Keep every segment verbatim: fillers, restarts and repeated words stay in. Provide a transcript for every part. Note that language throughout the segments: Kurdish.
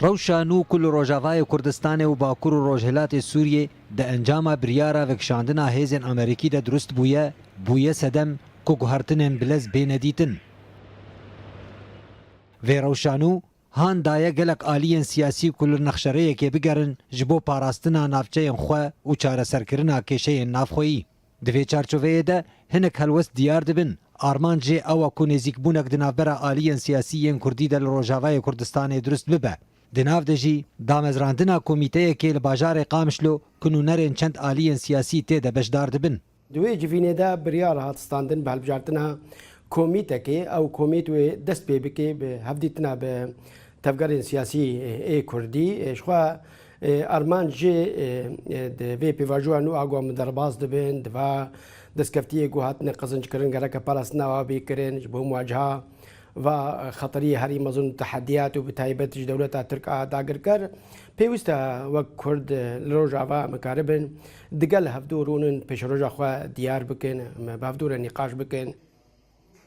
Rewşa nû ku li Rojavayê Kurdistanê û Bakur û Rojhilatê Sûriyê di encama biryara vekişandina hêzên Amerîkî de dirust bûye, bûye sedem ku guhertinên bilez bêne dîtin. Vê rewşa nû han daye gelek aliyên siyasî ku li nexşerêyekê bigerin ji bo parastina navçeyên xwe û çareserkirina kêşeyên navxweyî. Di vê çarçoveyê de hinek helwest diyar dibin. Armanc jê ew e ku nêzîkbûnek di navbera aliyên siyasî yên Kurdî de li Rojavayê Kurdistanê dirust bibe. Di nav de jî damezrandina komîteyekê li bajarê Qamişlo ku nûnerên çend aliyên siyasî tê de beşdar dibin. Di wê civînê de biryar hat standin bi hilbijartina komîtekê, ew komît wê dest pê bike bi hevdîtina bi tevgerên siyasî ê Kurdî. Ji xwe armanc jê di vê pêvajoya nû a ku em derbas dibin, di va destkeftiyê ku hatine qezinckirin gereke parastina wa bê kirin ji bo muwaceha va xeteriyê herî mezin û tehediyat û bi taybet ji dewleta Tirk a dagirker. Pêwîst e wek Kurd li Rojava em karibin digel hevdû rûnin pêşeroja xwe diyar bikin, em bi hevdû re nîqaş bikin.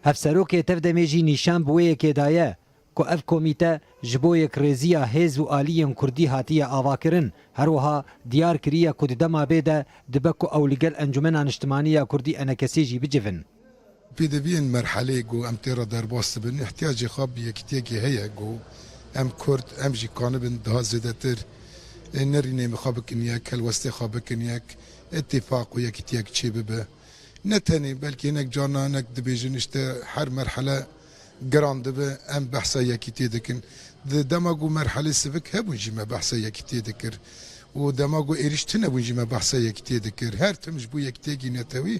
Hevserokê tevdemê jî nîşan bi wê yekê daye ku ev komîte ji bo yekrêziya hêz û aliyên Kurdî hatiye avakirin. Her wiha diyar kiriye ku di dema bê de dibe ku ew li gel Encûmena Niştimanî ya Kurdî, ENKSê, jî bicivin. Pêdiviyên merhelê ku em tê re derbas dibin, ihtiyacê xwe bi yekitiyekê heye ku em Kurd, em jî kanibin daha zêdetir, ê, nerînê xwe bikin yek, helwestê xwe bikin yek, îtîfaq û yekitiyek çêbibe. Ne tenê, belkî hinek carna hinek dibêjin, işte, her merhele giran dibe, em behsa yekîtiyê dikin. Di dema ku merhelê sivik hebûn jî me behsa yekîtiyê dikir. Û dema ku êrîş tune bûn jî me behsa yekîtiyê dikir. Her tim ji bo yekîtiyekî netewî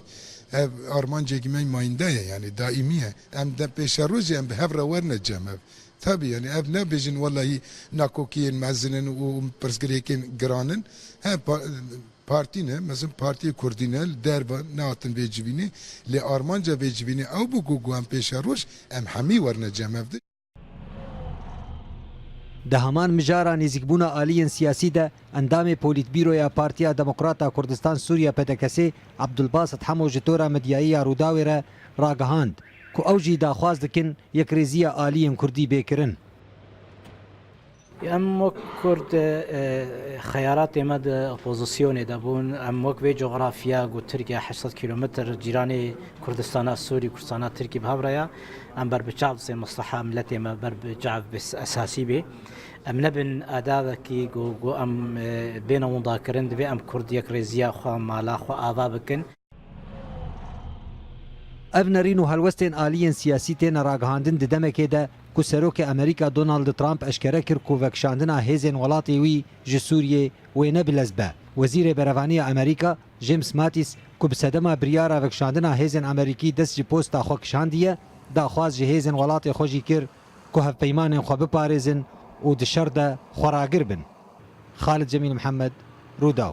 ev armancekî me mayînde ye, yanî daîmî ye. Em de pêşerojê em bi hev re werne cem ev. Tabî, yanî ev nebêjin welahî nakokiyên mezin in û pirsgirêkên giran in. He, pa-, partî ne, mezin partiyê Kurdî ne, li derve nehatin vê civînê. Lê armanca vê civînê ew bû ku, ku em pêşeroj, em hemî werne cem ev de. Di heman mijara nêzîkbûna aliyên siyasî de, endamê Polîtbîroya Partiya Demokrata Kurdistan Sûriye, PDKSê, Ebdulbasit Hemo ji tora medyayî ya Rûdawê re ragihand ku ew jî daxwaz dikin yekrêziya aliyên Kurdî bê kirin. Em wek Kurd, e, xeyaratê me di opozisyonê de bûn. Em wek vê coxrafiya ku Tirkiye heşt sed kîlometr cîranê Kurdistana Sûrî, Kurdistana Tirkî bi hev re ya, em ber bi çav sê mesleha miletê me ber bi çav bi esasî bê. Em nebin adavekî ku, ku em, e, bêne windakirin, divê em Kurd yekrêziya xwe, mala xwe ava bikin. Ev nerîn û helwestên aliyên siyasî têne ragihandin di demekê de ku Serokê Amerîka Donald Trump eşkere kir ku vekişandina hêzên welatê wî ji Sûriyê wê ne bilez be. Wezîrê Berevanî ya Amerîka James Mattis, ku bi sedema biryara vekişandina hêzên Amerîkî dest ji posta xwe kişandiye, daxwaz ji hêzên welatê xwe jî kir ku hevpeymanên xwe biparêzin û di şer de xwe ragir bin. Xalid Cemîl Mihemed, Rûdaw.